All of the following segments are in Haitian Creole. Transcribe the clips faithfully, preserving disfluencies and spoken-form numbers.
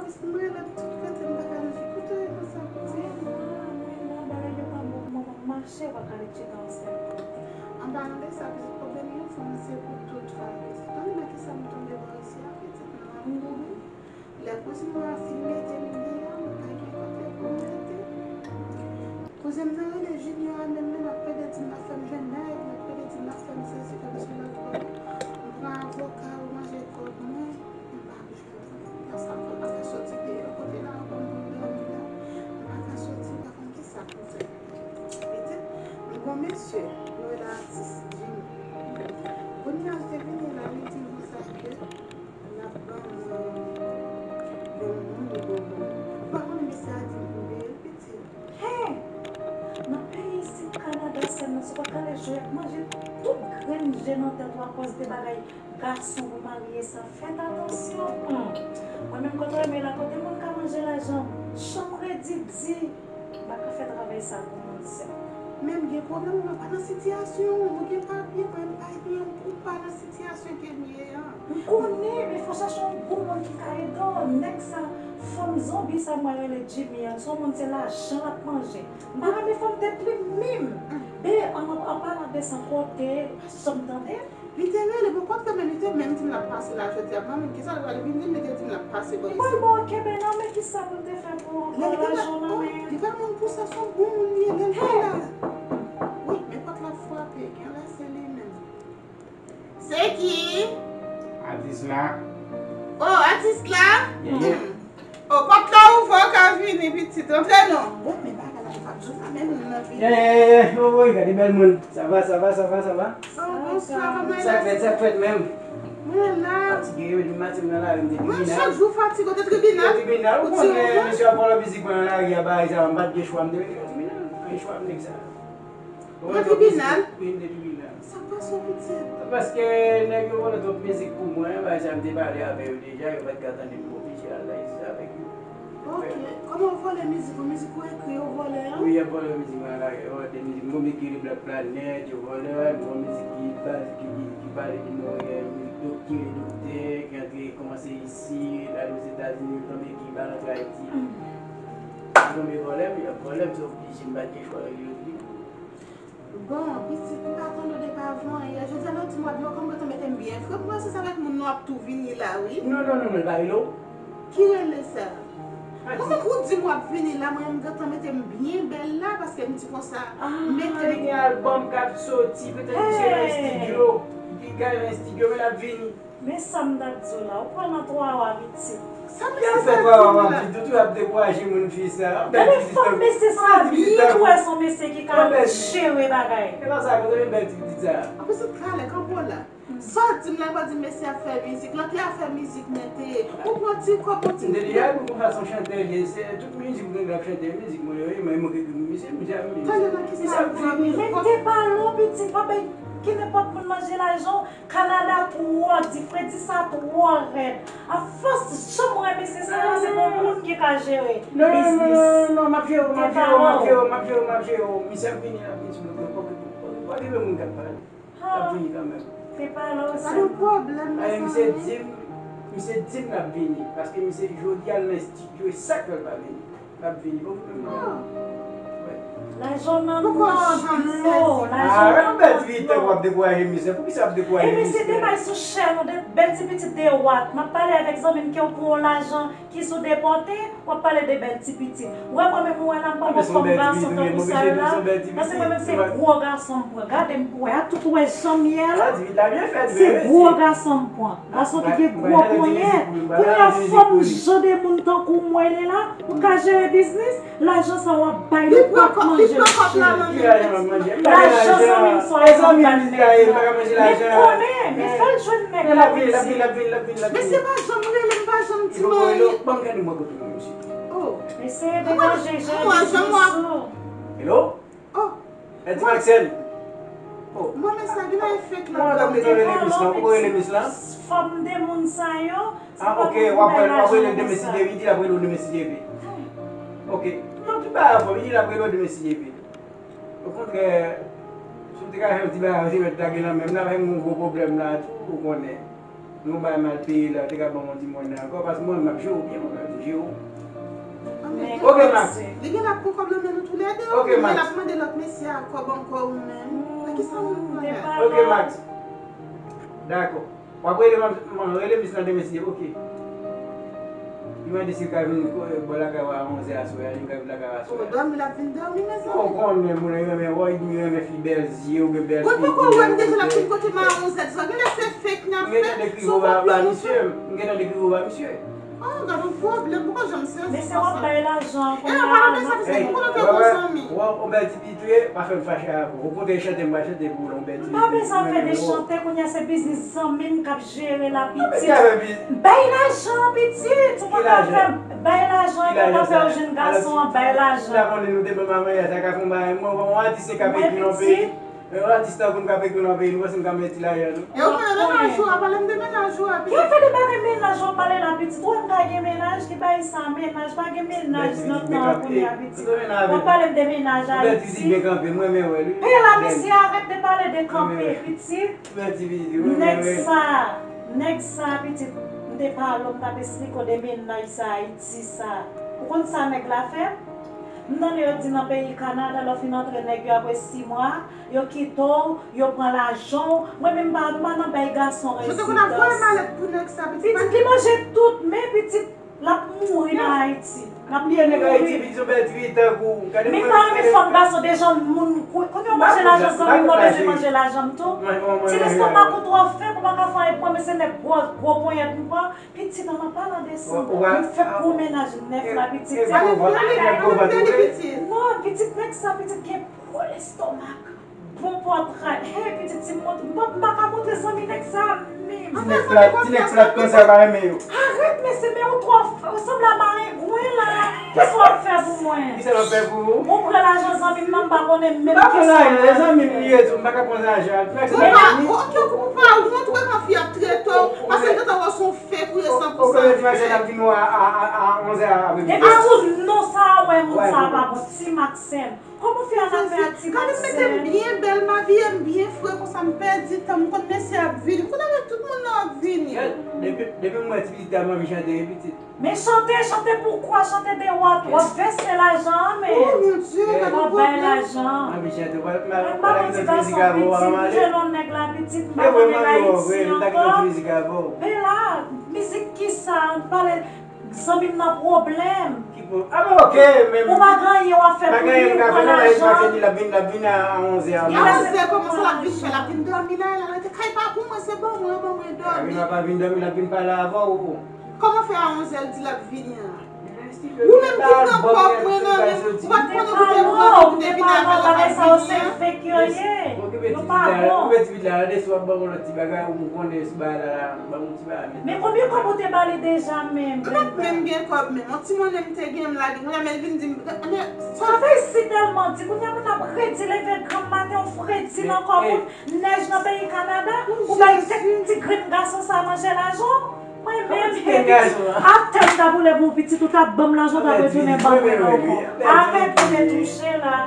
Mwen rele tout kote, m pa ka jwenn li. Kote w ye konsa, pitit? Mwen la, mwen la, bagay yo pa bon pou mwen, m ap mache, w pa ka ale tcheke ansanm. An palan de sa, pitit, pwoblèm yon fanm se pou tout fanm, pitit. Tande nan kisa m tonbe bò isi a, pitit, nan lanmou, wi. Lè kouzin mwen an fin mete m deyò, m pa gen kote pou m rete. Kouzin m nan rele Junior a menm, menm ap plede di m l ap fè m jwenn nèg, l ap plede di m l ap fè m sesi, fè m sela, m pran avoka, yo manje kòb mwen, m pa jwenn. Nan sa m fè, m pa ka soti deyò kote la ankò, m pou m dòmi la. M pa ka soti, m pa konn kisa pou m fè. Pitit, m gon mesye, yo rele atis Jimmy. Kounye a l te vini la, li di m konsa ke l ap ban mwen yon moun, yon moun. M pa konnen mesye a di m pou m peye l, pitit. Hen! Nan peyi isit Kanada, sè m nan, si w pa t ale jwe ak manje, tout grenn je nan tèt ou akoz de bagay gason pou marye sa, fèt atansyon. Hmm. Mwen menm, kote w ye la, kote moun ka manje lajan m? Chanm redi di, m pa ka fè travay sa pou moun, sè m. Men m gen pwoblèm, mwen pa nan sitiyasyon, mwen gen papye, mwen m pa gen, m pa nan sitiyasyon ke m ye an. M konnen, men fò chèche yon bon moun ki ka ede w. Nèg sa, fanm zonbi sa mwen rele Jimmy an, se yon moun se lajan l ap manje. M pa renmen fanm te plim menm. Ben, an, an, an palan de sa kote, pa janm tande. Li te rele, bon, kòm te men, li te menm di m l ap pase la jodi a. Mwen menm, kisa l pral vin di m, li te di m l ap pase bò isi. Bon, bon, kenbe nan men, kisa pou m te fè pou w ankò, lajan nan men? Li pa moun pou sa, se yon bon moun li ye, lè l te la. Wi, men pòt la frape, gen lè se li menm. Se ki? Atis la. Oh, atis la? Yeah, yeah. Hmm. Oh, pòt la ouvè, w ka vini, pitit. Antre non. Bon, men bagay la, m pa t jwenn la, men moun nan vini. Yeah, yeah, yeah, yeah. Oh, woy, gade bèl moun. Sa va, sa va, sa va, sa va? Oh, bonswa, kòman w ye? Sa k fèt, sa k fèt menm? Mwen la. Fatige, wi, depi maten m nan lari, m te tribinal. Mwen chak jou fatige, w te tribinal? Te tribinal, ou konnen, mesye ap vòlò mizik mwen nan lari a, bagay sa, m pa t gen chwa, m te mete yo tribinal. Pa gen chwa, m nèg sa. Nan tribinal? Wi, m te tribinal. Sa k pase w, pitit? Paske nèg yo vòlò twòp mizik pou mwen, bagay sa m te pale avè yo deja, yo pa t ka tande m, m oblije al la isit avèk yo. Ok. Kòman w vòlè mizik ou? Mizik ou ekri, yo vòlè an? Wi, y ap vòlè mizik mwen la, yo vòlè mizik m, mizik ki rele Black Planet, yo vòlè, m gon mizik ki, ki, ki, ki pale de Montréal, mizik doktè, doktè, ki antre kòmanse isit, al Ozetazini, tonbe Kiba, rantre Ayiti. Yo tonbe vòlè m, y ap vòlè m, se oblije, m pa t gen chwa, yo di. Bon, pitit, m pa tande w depi avan yè. Jodi a, lè w di m w ap vini, w konn gentan mete m byen fre. Mwen se sa avèk moun nan w ap tou vini la, wi. Non, non, non, non, l pa rele w? Ki rele sa? Mwen menm, ou di m w ap vini la, mwen menm m gentan mete m byen bèl la, paske m di konsa, ah, mete m. Li gen albòm k ap soti, petèt misye nan estidyo. Li gen nan estidyo, men l ap vini. Men sa m t ap di w la, ou pran nan twa wa, pitit. Sa misye fè twa wa, pitit, ou tou ap dekouraje moun fi sa. Gade fanm mesye sa, byen ki wè se yon mesye ki ka jere bagay. E pa sa, kote men bèl ti pitit sa? Anpi se talè, kanpe w la. Sa w di m la, pa di mesye ap fè mizik. Nan ki afè mizik nèt te ye? Ou pran ti kòb, ou ti. Deja, pou fason chantè l ye, se tout mizik mwen ap chante, mizik mwen yo, e mwen, mwen ki ekri pou misye, misye ap vini. Talè nan ki sa? Men te pale w, pitit, pa bay ki nenpòt moun manje lajan w. Kanada twò di, fredi sa twò rèd. Afòs, janm wè mesye sa, se bon moun ki ka jere biznis. Non, non, non, non, non, m ap jere w, m ap jere w, m ap jere w, m ap jere w, m ap jere w. Misye ap vini, l ap vini sou nou, pa okipe, pa okipe moun k ap pale. L ap vini kanmenm. Te pale w sa. Pa gen pwoblèm, mezanmi. Misye di m, misye di m l ap vini, paske misye jodi a l nan estidyo, e sa k fè l pa vini. L ap vini, bon, bon, bon. Lajan nan nou dlo, lajan nan nou dlo. Bèl ti pitit w ap dekouraje misye. Poukisa w ap dekouraje misye? E misye te bay sou chè nou, de bèl ti pitit de wat. M ap pale avèk zanmi m ke w pran yon lajan ki sou depòte, w ap pale de bèl ti pitit. Ou wè mwen menm, ou wè la, m pa pran fòm gason tankou sa yo la. Paske mwen menm se gwo gason m pran. Gade m pou wè, a tout ou wè jan m ye a la. Se gwo gason m pran. Gason ki gen gwo ponyèt. Kounye a fòm jan de moun tankou mwen ye la. Ou ka jere biznis, lajan sa w ap bay nou, w ap manje l cheri. Lajan zanmi m sa w ap bay nèg la. Men konnen, men fè l jwenn nèg la pitit. Men se pa janm rele m, pa janm di m anyen. Ban m gade mwen kote mwen, mesye. Oh. Mesye degaje, jere biznis ou. Hello? Oh. Eti Maxel. Oh. Mwen men sa, gen nan efèk la. Mwen antann mete rele mis lan. Ou rele mis lan? Fòm de moun sa yo. Ah, ok, w ap rele, w ap rele demen si Dye vle, di l ap rele w demen si Dye vle. Ok. Non, tout bagay anfòm, li di l ap rele w demen si Dye vle. Okontrè, si w te ka fè yon ti bagay, w te mèt lage nan men m, n ap fè yon gwo pwoblèm la tou, ou konnen. Nou bay mal peye la, te ka ban m yon ti mwen nan ankò, paske mwen, m ap jere w byen, mwen, m ap jere w. Ok, Max. Li gen l ap pran kòb nan men nou toulède, ok, men l ap mande lòt mesye a kòb ankò ou menm. Nan ki sa nou pran la? Ok, Max. Dakò. W ap rele m, m rele misye nan demen si, ok. Li mande si l ka vin bò lakay ou a onzè aswè a, li ka vin lakay ou aswè a. Dòmi, l ap vin dòmi, mezanmi. Ou konnen moun renmen wè, li renmen fi bèl zye, ou gen bèl fi. Mwen poko wè m deja l ap vin kote m a onzè di swa. Genlè se fake n ap fè. M gentan dekri ou ba misye. M gentan dekri ou ba misye. Oh, gad yon pwoblèm, poko janm sezi konsa. Mesye w ap bay lajan an kounye a. E, an palan de sa, mesye, pou konnen ke bon zanmi. Wè, yon bèl ti pitit ou ye, pa fè m fache avè w. Ou konte chante, m pral chante pou ou, yon bèl ti pitit. M pa bezwen fè de chante, kounye a se biznis zanmi m k ap jere la, pitit. Bay lajan, pitit, ou pa ka fè m. Bay lajan, epi w pa fè w jwenn gason an, bay lajan. Si ta konnen nou te menm a maryaj, sa ka fè yon bagay. Mwen, yon atis se k ap ekri nan peyi. Yon atis tankou m k ap ekri nan peyi, nou panse m ka mete ti lajan tou? E ou konnen mennaj ou a, pale m de mennaj ou a, pitit. Ki afè de bagay mennaj w ap pale la, pitit? Ou wè m ka gen mennaj, ki bagay sa, mennaj, pa gen mennaj nan tan an kounye a, pitit. W ap pale m de mennaj Ayiti. Bèl ti byen kanpe, m renmen wè l wi. Pè la, mesye, arèt de pale de kanpe, pitit. Nèg sa, nèg sa, pitit, m te pale w, m t ap esplike w de mennaj sa Ayiti sa. Ou konn sa nèg la fè? M tande yo di nan peyi Kanada, lè w fin antre nèg yo apre sis mwa, yo kite w, yo pran lajan w. Mwen menm m pa, m pa nan bay gason rezidans. Yo te konn ap voye malèt pou nèg sa, pitit. Pitit, li manje tout, men pitit, l ap mouri nan Ayiti. L ap mouri. Men pa renmen fanm gason de jan moun, kounye w manje lajan zanmi m, mwen bezwen manje lajan m tou. Ti lestomak ou twò fèb, ou pa ka fè anyen pou mwen, men se nèg gwo, gwo ponyèt m pran. Pitit, an palan de sa, m fèk gwo mennaj nèf la, pitit. Se pa nèg la ki lakay non. Non, pitit, nèg sa, pitit, gen gwo lestomak. Bon pòtray. Hey, pitit, si m montre, m pa, m pa ka montre zanmi nèg sa menm. Ti nèg plat, ti nèg plat konsa pa renmen yo. Arèt, mesye, men ou twò f-, ou sanble a marengwen la. Kisa w ap fè pou mwen? Kisa l ap fè pou ou? Ou pran lajan zanmi m nan, m pa konnen menm kisa w ap fè. Zanmi m li ye tou, m pa ka pran lajan. Ou pa, ok, ou pa, ou montre kòman fi ap trete w, paske l gentan wè se yon fake ou ye san pou san. Ou konnen dimanch la n ap vin wè a, a, a, a onz è apremidi. Depi sou non sa a, ou wè moun sa a pa bon. Ti Maxène. Kòman fi a nan fè ak ti Maxène? Gade m mete m byen bèl, m abiye m byen fre konsa, m pèdi tan, m konn mesye ap vini. M konn avèk tout moun nan ap vini. Depi, depi m wè ti pitit la, m anvi chante, wi, pitit. Men chante, chante poukwa? Chante de wòt, w ap vèse lajan an, men. Oh, mon Dieu, gade yon pwoblèm. W ap bay lajan an. M anvi chante, w ap, m ap, m ap kite mizik avè w, w ap ale. M pa yon ti gason pitit, m jwenn yon nèg la pitit, m pa konn nèg Ayiti ankò. Men la, mizik kisa? M pale, zanmi m nan pwoblèm. Ki pwoblèm? A, men ok, men. Ou pa gen anyen w ap fè pou li, ou pran lajan. Li pa gen anyen m ka fè non, Max, Max, li ap vin, l ap vin a onz è a menm. A onz è, kòman sa l ap vin fè? L ap vin dòmi la, l ap rete kay pa pou mwen, se ban mwen, ban mwen dòmi. Li pa vin dòmi, l ap vin pale avè w. Kòman fè a onz è l di l ap vini an? Ou menm ki pran kòb mwen nan men m, ou pa t konnen ou te pran li pou te vin avè l, l ap vini an? Bagay sa yo se fake yo ye. Yo pa bon. Okipe ti pitit la, okipe ti pitit la, lè si w ap ban m yon lòt ti bagay, ou konnen sou bagay la, la, ban m yon ti bagay. Men konbyen kòb ou te ba li deja menm? M pa t menm gen kòb menm. Yon ti monnen m te gen, m lage. Kounye a men l vin di m, men sa fè si tèlman di, kounye a moun ap redi leve granm maten, yon fredi nan kò moun. Nèj nan peyi Kanada, ou bay tèt ti grenn gason sa manje lajan w? Mwen menm, atè m ta boule pou w pitit, ou ta ban m lajan, w ta retounen ban mwen ankò. Arèt vin touche la.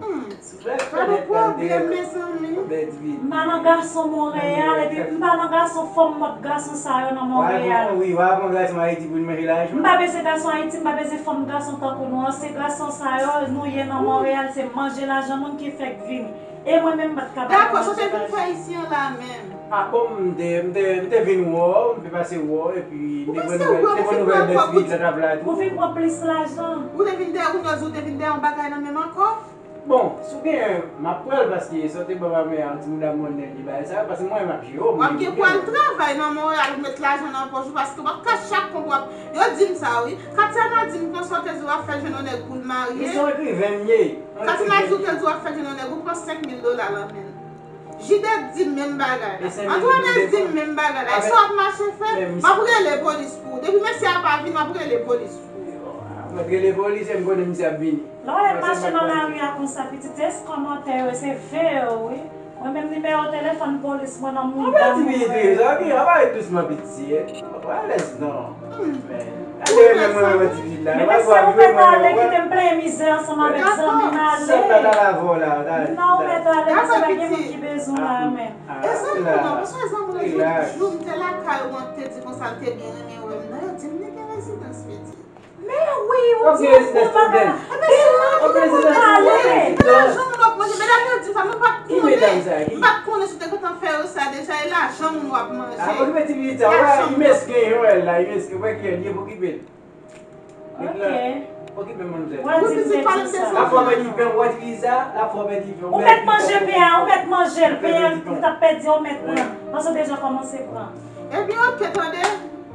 Hmm. Gade pwoblèm, mezanmi. M pa nan gason Monreyal, epi m pa nan gason fòm mòd gason sa yo nan Monreyal. Wi, w a pran gason Ayiti pou l manje lajan. M pa bezwen gason Ayiti, m pa bezwen fòm gason tankou nou an. Se gason sa yo nou ye nan Monreyal, se manje lajan moun ki fèk vini. E mwen menm m pa t ka bay yon manti. Dakò, sa w te vin fè isi an la menm? A bon, m te, m te, m te vin wè w, m te pase wè w, epi m te pran nouvèl, te pran nouvèl bèl ti pitit la t ap la tou. Ou vin pran plis lajan. Ou te vin dèyè, kounye a ou te vin dèyè yon bagay nan men m ankò? Bon, si w gen, m ap pran l paske sa w te ban m a mè a, yon ti mouda monnen li bay sa, paske mwen m ap jere w. W ap gen pou al travay nan Monreyal, ou met lajan nan pòch ou, paske w ap ka chak konp w ap, yo di m sa wi. Katiana di m konsa w te di w ap fè jwenn yon nèg pou l marye. Li se yon ekriven m ye. Katiana di w te di w ap fè jwenn yon nèg, ou pran senk mil dola nan men l. Jidèt di m menm bagay. Antwanèt di m menm bagay. Èske w ap mache fè? M ap rele polis pou ou. Depi mesye a pa vini, m ap rele polis pou ou. Mwen rele polis, e m konnen misye ap vini. Lè w wè m mache nan lari a konsa, pitit, se kòmantè yo, se ve yo, wi. Mwen menm nimewo telefòn polis mwen nan mouda mwen. An pa timide, sa ki, an pa ret dousman piti, eh. Ou alèz non. Men, gade mwen, mwen, mwen, timid la. Men mesye, ou mèt ale, kite m plenyen mizè ansanm avèk zanmi m ale. Sòt la, dal avè w la, dal. Non, ou mèt ale, mesye, pa gen moun ki bezwen w la menm. Egzakteman, paske zanmi w la, jou m te lakay ou, an te di konsa l te byen renmen wè m nan, yo di m li gen rezidans, pitit. Men wi, ou di yon kou bagay. Epi, ou pa ka pale. Lajan moun w ap manje, medam yo di sa, nou pa t konnen. M pa t konnen si w te gentan fè yo sa deja, e lajan moun w ap manje. Ah, okipe ti pitit sa, wè, li mesken, wè, la, li mesken, wè ki lè li ye, okipe l. Ok. Okipe manzè. Wè, ti pitit sa. L ap fè w pèdi pen, wè ti pitit sa, l ap fè w pèdi pen. Ou mèt manje pen an, ou mèt manje l, pen an, ou t ap pèdi, ou mèt pran. Paske w deja kòmanse pran. Ebyen, ok, tande.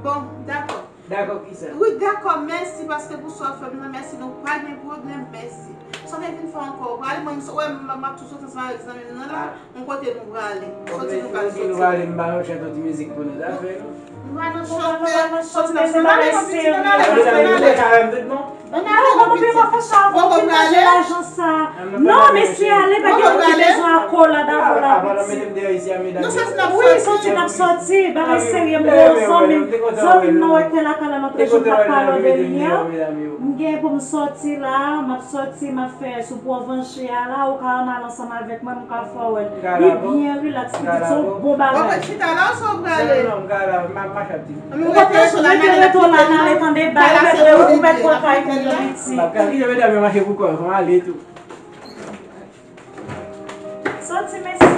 Bon, dakò. Dakò kisa? Wi, dakò, mèsi paske pou sa w fè m nan, mèsi, nou pa gen pwoblèm, mèsi. Sa w te vin fè ankò? Ou prale, mwen, m, wè, m, m ap toujou soti ansanm avèk zanmi m nan la, yon kote nou prale. Soti nou pral soti. Nou prale, m ba nou chante yon ti mizik pou nou, sa fè nou. Nou pa nan chante, soti nan fè n ale, non, pitit, ann ale, ann ale. Ann ale, non, pitit. Poko prale. Non, mesye, ale, pa gen moun ki bezwen akolad avè w la, pitit. Wi, soti n ap soti, bagay serye, m gen yon zanmi m, zanmi m nan wè te lakay la lòt jou, m t ap pale w de li a. M gen pou m soti la, m ap soti, m ap fè sou Pwovanche a la, ou ka ann ale ansanm avèk mwen, m ka fè w wè l. Li byen rilaks, pitit, se yon bon bagay. Ou mèt rete w la, n ale tande bay, ou mèt, ou mèt pran kay moun nan, pitit. Kite medam yo mache pou kò yo, fò m ale tou. Soti, mesye.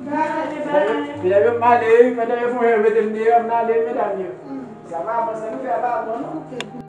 Bay, bay. Medam yo, m ale wi, medam yo fè yon mete m deyò, m ale, medam yo. Sa pa bon, sa nou fè a pa bon, non.